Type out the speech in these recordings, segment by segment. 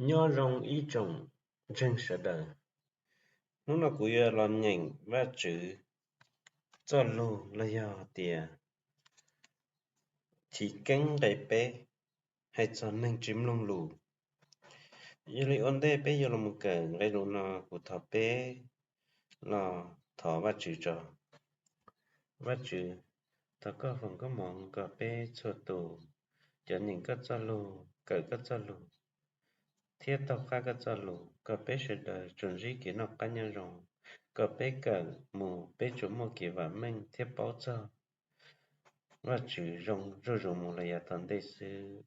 Nyob zoo ib tsoom ntseeg sawv daws, hnub no kuv yuav los nyeem Vajtswv txoj lug los yog tias Chiv Keeb nqe peb, hais txog neeg tsis mloog lus. Yog li ua ntej peb yuav los mus kawm nqe lus no, kuv thov peb los thov Vajtswv tso. Vajtswv, thov koj foom koob hmoov kom peb txhua tus cov nyeem koj txoj lug, kawm koj txoj lug, thiab taug qab koj txoj lug, kom peb sawv daws tsuas ntsib kev noj qab nyob zoo, kom peb kawm mus peb tsuas muaj kev vam meej thiab paub txog Vajtswv zoo zuj zus mus los yav tom ntej xwb.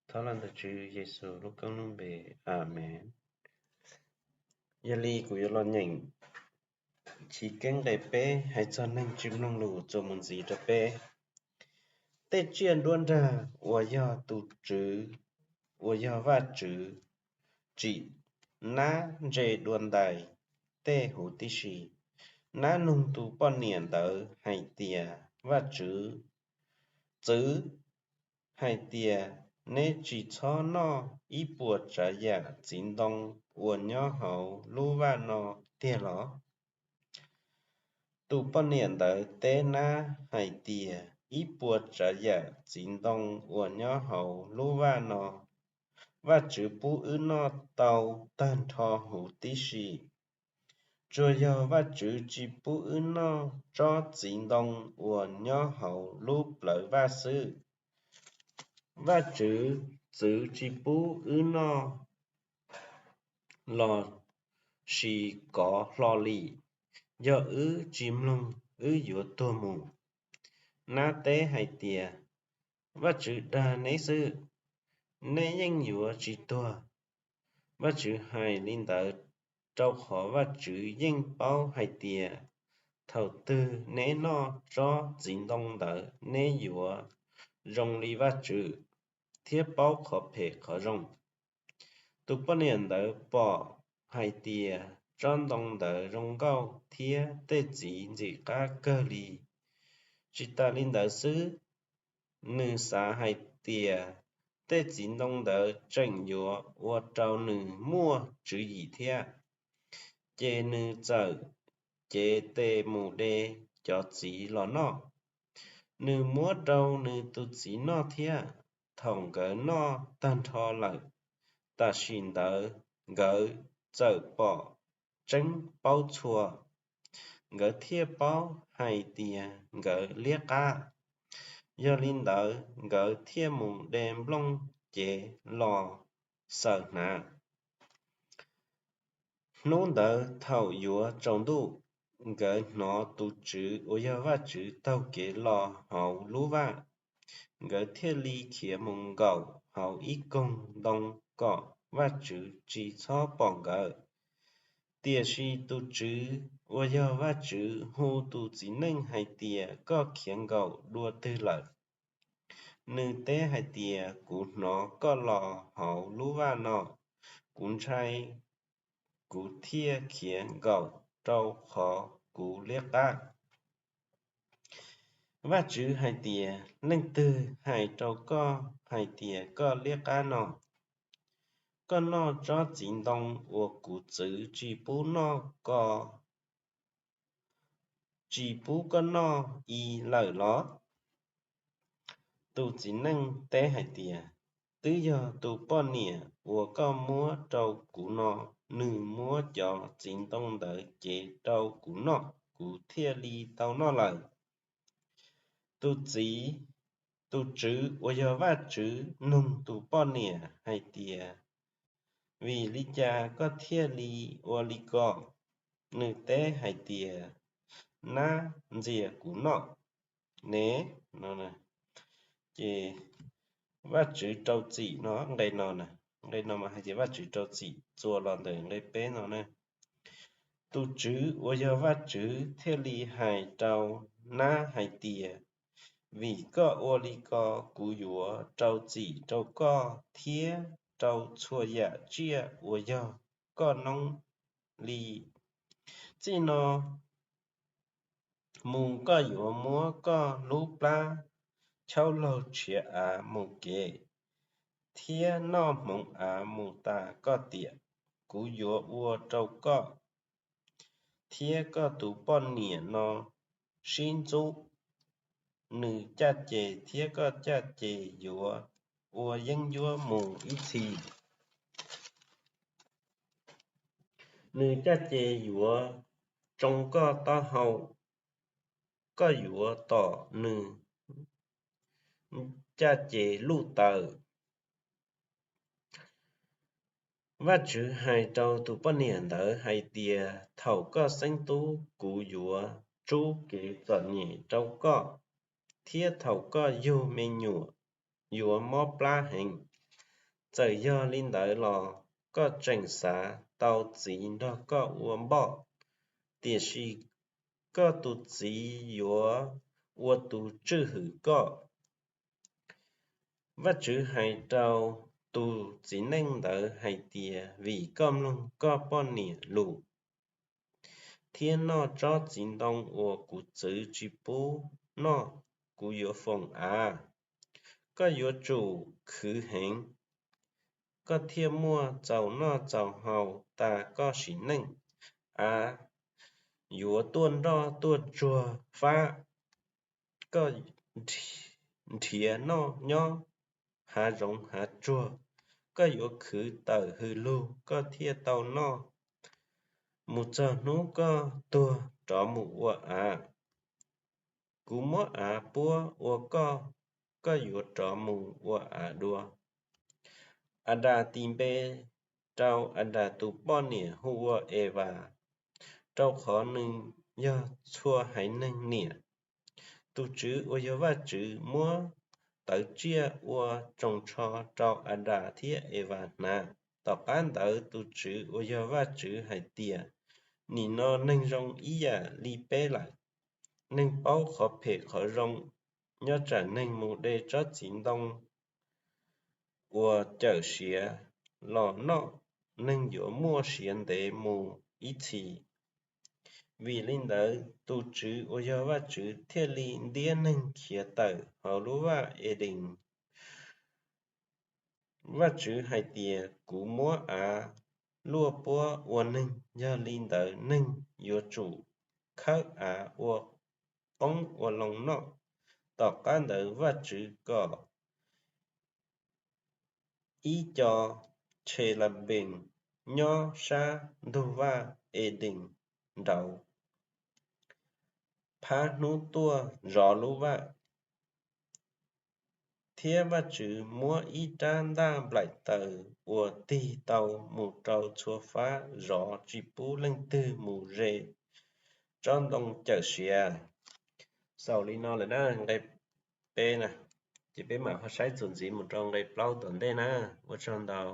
Thov los ntawm Tswv Yexus lub koob lub npe, Amees. Yog li kuv yuav los nyeem Chiv Keeb nqe peb, hais txog neeg tsis mloog lus txuas mus ntxiv rau peb. Tej tsiaj nruab nrag uas yog tus Tswv, uas yog Vajtswv tsim, nab ntse dua ntais tej huv tib si. Nab nug tus poj niam ntawd hais tias, Vajtswv txwv hais tias neb tsis txhob noj ib puas tsav yam txiv ntoo uas nyob hauv lub vaj no tiag los? Tus poj niam ntawd teb nab hais tias, Ib puas tsav yam txiv ntoo uas nyob hauv lub vaj no, Vajtswv pub wb noj tau tag nrho huv tib si. Tsuas yog Vajtswv tsis pub wb noj tsob txiv ntoo uas nyob hauv lub plawv vaj xwb. Vajtswv txwv tsis pub wb noj los sis kov hlo li. Yog wb tsis mloog, wb yuav tuag mus. Nab teb hais tias, Vajtswv dag neb xwb, neb yeej yuav tsis tuag. Vajtswv hais li ntawd rau qhov Vajtswv yeej paub hais tias thaum twg neb noj tsob txiv ntoo ntawd, neb yuav zoo li Vajtswv thiab paub qhov phem qhov zoo. Tus poj niam ntawd pom hais tias tsob ntoo ntawd zoo nkauj thiab tej txiv ntxim qab kawg li. Tsis tas li ntawd xwb, nws xav hais tias tej txiv ntoo ntawd tseem yuav ua rau nws muaj tswv yim thiab. Ces nws txawm cev tes mus de cov txiv los noj. Nws muab rau nws tus txiv noj thiab. Thaum nkawd noj tag nrho lawm, tam sim ntawd nkawd txawm pom tseeb paub txhua. Nkawd thiaj paub hais tias nkawd liab qab. Yog li ntawd, nkawd thiaj mus de nplooj cev los xaws hnav. Hnub ntawd thaum yuav tsaus ntuj, nkawd hnov tus Tswv uas yog Vajtswv taug kev los hauv lub vaj. Nkawd thiaj li khiav mus nkaum hauv ib koog ntoo kom Vajtswv tsis txhob pom nkawd. Tiam sis tus Tswv uas yog Vajtswv hu tus txiv neej hais tias, Koj khiav nkaum dua twg lawm? Nws teb hais tias, Kuv hnov koj los hauv lub vaj no, kuv ntshai, kuv thiaj khiav nkaum rau qhov kuv liab qab. Vajtswv hais tias, Leej twg hais rau koj hais tias koj liab qab no? Koj noj tsob txiv ntoo uas kuv txwv tsis pub noj ko tsis pub koj noj i lawm los? Tus txiv neej teb hais tias, Twb yog tus poj niam uas koj muab rau kuv no, nws muab cov txiv ntoo ntawd cev rau kuv noj, kuv thiaj li tau noj lawm. Tus txiv, tus Tswv uas yog Vajtswv nug tus poj niam hais tias, Vim li cas koj thiaj li ua li ko? Nws teb hais tias, Nab ntxias kuv noj ne. No ces Vajtswv rau txim no, nqe no, nqe no mas hais tias Vajtswv rau txim txuas los ntawm nqe peb no na. Tus Tswv uas yog Vajtswv thiaj li hais rau nab hais tias, Vim koj ua li ko, kuv yuav rau txim rau koj thiab rau txhua yam tsiaj uas yog koj noob li. Txij no mus koj yuav muab koj lub plab chaub laug tshiav av mus kev, thiab noj hmoov av mus tas koj tiam, kuv yuav ua rau koj thiab koj tus poj niam no sib ntxub. Nws caj ces thiab koj caj ces yuav ua yeeb ncuab mus ib txhis. Nws caj ces yuav tsoo koj taub hau, koj yuav tom nws caj ces luj taws. Vajtswv hais rau tus poj niam ntawd hais tias, thaum koj xeeb tub, kuv yuav rub kev txom nyem rau koj, thiab thaum koj yug me nyuam, yuav mob plab heev. Txawm yog li ntawd los koj tseem xav tau txiv nrog koj ua npoj, tiam sis koj tus txiv yuav ua tus tswj hwm koj. Vajtswv hais rau tus txiv neej ntawd hais tias, vim koj mloog koj poj niam lus thiab noj tsob txiv ntoo uas kuv txwv tsis pub noj, kuv yuav foom av. Koj yuav tsum khwv heev, koj thiaj muaj txaus noj txaus haus tas koj sim neej. Av yuav tuaj nroj tuaj tsuag fab, koj nrhiav noj nyob hav zoov hav tsuag. Koj yuav khwv tawm hws lug, koj thiaj tau noj mus txog hnub koj tuag rov mus ua av. Kuv muab av puab ua koj, koj yuav rov mus ua av dua. Adas tis npe rau Adas tus poj niam hu ua Evas, rau qhov nws yog txhua haiv neeg niam. Tus TSWV uas yog Vajtswv muab tawv tsiaj ua tsoos tsho rau Adas thiab Evas hnav. Tom qab ntawd tus TSWV uas yog Vajtswv hais tias, nim no neeg zoo ib yam li peb lawm. Neeg paub qhov phem qhov zoo. Nyob tsam neeg mus de tsob txiv ntoo uas cawm siav los noj, neeg yuav muaj siav ntev mus ib txhis. Vim li ntawd tus TSWV uas yog Vajtswv thiaj li ntiab neeg khiav tawm hauv lub vaj Edees. Vajtswv hais tias, kuv muab av luaj puab ua neeg, yog li ntawd neeg yuav tsum khawb av ua qoob ua loo noj. Tom qab ntawd Vajtswv kom ib co Tshelabees nyob sab ntug vaj Edees nraud phab hnub tuaj zov lub vaj. Thiab Vajtswv muab ib rab ntaj nplaim taws uas tig tau mus rau txhua fab zov tsis pub leej twg mus ze tsob ntoo cawm siav. Xaus li no lawm na nqe peb na, ces peb mam ho saib txuas ntxiv mus rau nqe plaub tom ntej na. Ua tsaug ntau.